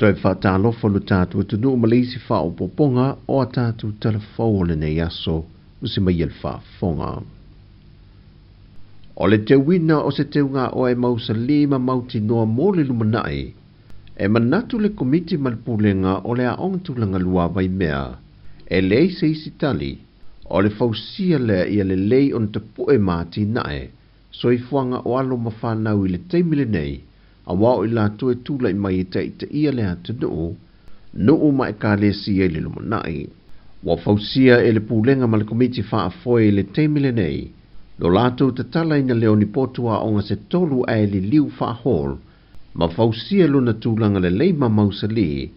Toe faatalofa lo tatou atunuu ma le isi faaopoopoga o a tatou tala fou o lenei aso musi mai e le faafofoga. O le teuina o se teuga-oa e mausali ma mautinoa mo le lumanai, e manatu le Komiti ma le Pulega o le Aoga Tulagalua a Vaimea e leai se isi tali, o le fausia lea ia lelei ona tapu'e ma atinae soifuaga o alo ma fanau i le taimi lenei, auā o i latou e tulai mai e taitaia le atunuu, nuu ma ekalesia i le lumanai. Ua fausia e le Pulega ma le Komiti Faafoe i le taimi lenei lo latou tatalaina lea o ni potu aoga se tolu ae liliu faa-hall ma fausia lona tulaga lelei ma mausali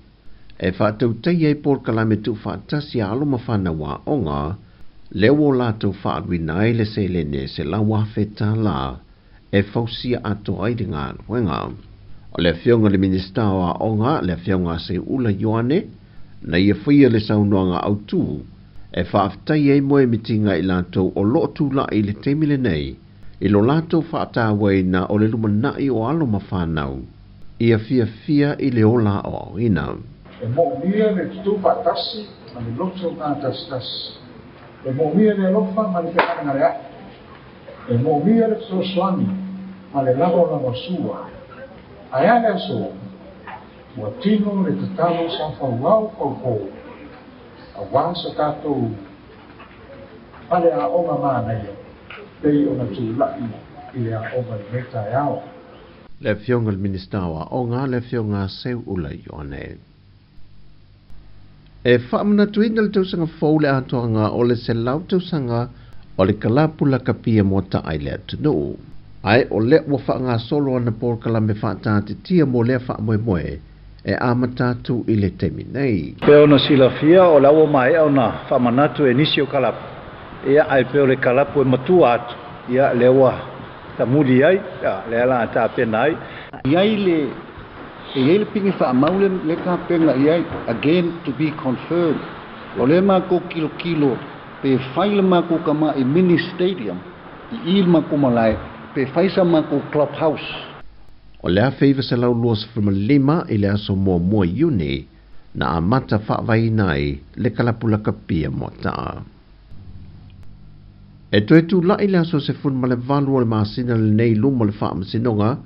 e faatautaia ai polokalame tuufaatasi a alo ma fanau aoga lea ua latou faaaluina ai le seleni e $100,000 e fausia atoa ai le galuega. O le Afioga i le Minisita o Aoga, le Afioga a Seuula Ioane, na ia faia le saunoaga autu e faafetai ai moemitiga i latou o loo tulai i le taimi lenei i lo latou faatauaina o le lumanai o alo ma fanau ia fiafia i le ola aoaoina. E moomia le tutū faatasi ma le loto gatasitasi. E moomia le alofa ma le feagagalea'i. E moomia le fesoasoani ma le lagolagosua. Ae a le aso? Ua tino le tatalo sa fauao faupō auā sa tatou faleaoga manaia pei ona tula'i i le aoga i lenei taeao. Le Afioga i le Minisita o Aoga, le Afioga Seuula Ioane. E faamanatuina le tausaga fou le atoaga o le 100 tausaga o le kalapu lakapi e moata'a i le atunuu. Ae o lea ua faagasolo ana polokalame faataatitia mo lea faamoemoe e amata atu i le taimi nei. Pei ona silafia, o la ua maea ona faamanatu e nisi o kalapu, ia, ae pei o le kalapu e matua atu, ia, lea ua tamuli ai, ia, lea la a tapena ai. I ai le e i ai le pigi faamau le le tapena i ai, again to be confirmed. O lea matou tilotilo pe fai le matou tama'i mini stadium i i le matou malae pe fai sa matou club house. O le 1925 i le aso muamua Iuni na amata faavaeina ai le kalapu lakapi a Moata'a. E toe tula'i le aso 18 o le masina lenei i luma o le Faamasinoga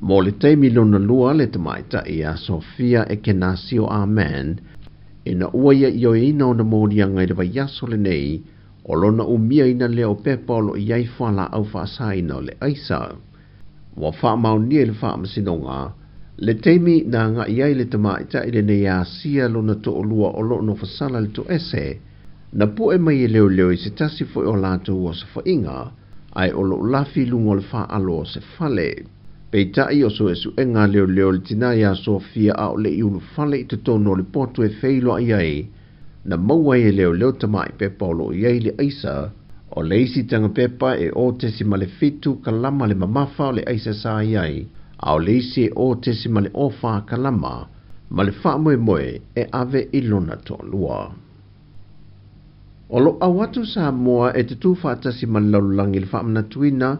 mo le taimi lona lua le tamaitai ia Sofia Ekenasio Amen ina ua ia ioeina ona moliaga i le vaiaso lenei o lona umiaina lea o pepa o lo o i ai fualaau faasaina o le aisa. Ua faamaonia i le Faamasinoga le taimi na agai ai le tamaitai lenei e asia lona toalua o lo o nofosala i le toese, na pue mai e leoleo i se tasi foi o latou osofaiga, ae o lo o lafi i luga o le faaalo o se fale. Peitai o suesuega a leoleo i le tinā ia Sofia a o le i ulufale i totonu o le potu e feiloai ai, na maua ai e leoleo tamai pepa o lo o i ai le aisa, o le isi taga pepa e 0.7 kalama le mamafa o le aisa sa i ai, a o le isi e 0.04 kalama, ma le faamoemoe e ave i lona toalua. O lo o au atu Samoa e tutū faatasi ma le lalolagi i le faamanatuina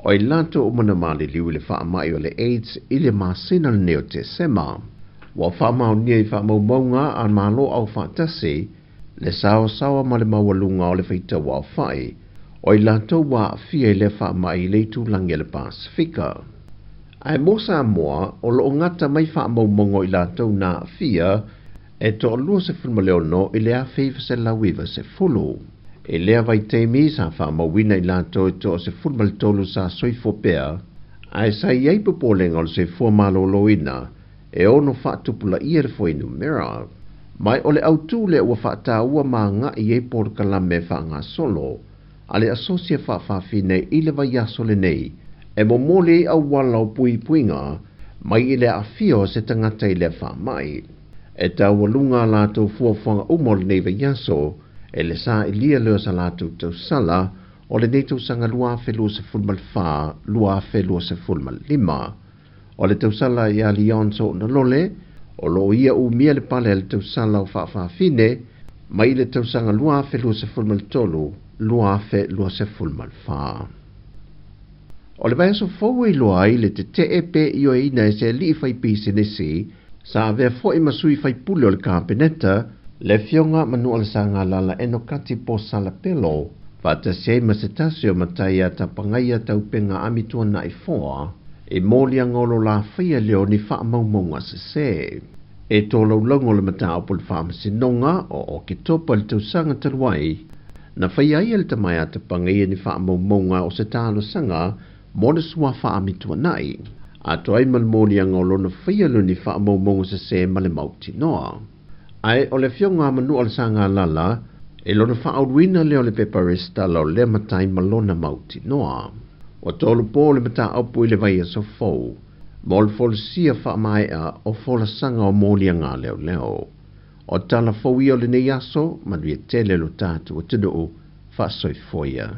o i latou uma na maliliu i le faamai o le AIDS i le masina lenei o Tesema. Ua faamaonia i faamaumauga a Malo Aufaatasi le saosaoa ma le maualuga o le faitau aofai o i latou ua aafia i lea faamai i le itulagi a le Pasefika. Ae mo Samoa, o lo o gata mai faamaumauga o i latou na aafia e 26 i le 1990. I lea vaitaimi sa faamauina i latou e 13 sa soifua pea, ae sa i ai popolega o le soifua maloloina e ono faatupulaia le fuainumera. Ma o le autū lea ua faataua ma agai ai polokalame faagasolo a le Asosi a Faafafine i le vaiaso lenei e momoli ai auala o puipuiga mai i le aafia o se tagata i lea faamai. E taualuga a latou fuafuaga uma o lenei vaiaso e le sailia lea o sa latou tausala o lenei tausaga 2024 2025. O le tausala ia Leon Soonalole, o lo o ia umia le pale a le tausala o Faafafine mai le tausaga 2023 2024. O le vaiaso fou e iloa ai le tetee pe ioeina e se alii faipisinisi Sa avea fo'i ma sui faipule o le Kapeneta, le Afioga Manualesagalalala Enokati Posala Pelo, faatasi ai ma se tasi o matai ia Tapagaia Taupenga Amituana'i Foa, i moliaga o lo lafaia lea o ni faamaumauga sesē. E tolaulauga o le mataupu i le Faamasinoga o Oketopa i le tausaga talu ai, na faia ai e le tama ia Tapagaia ni faamaumauga o se talosaga mo le suafa Amituana'i, atoa ai ma le moliaga o lona faia lea o ni faamaumauga sesē ma le mautinoa. Ae o le Afioga a Manualesagalalala i lona faauluina lea o le pepa resitala o lea matai ma lona mautinoa. Ua tolopo le mataupu i le vaiaso fou mo le folasia faamaea o folasaga o moliaga leoleo. O tala fou ia o lenei aso, manuia tele lo tatou atunuu, faasoifoia.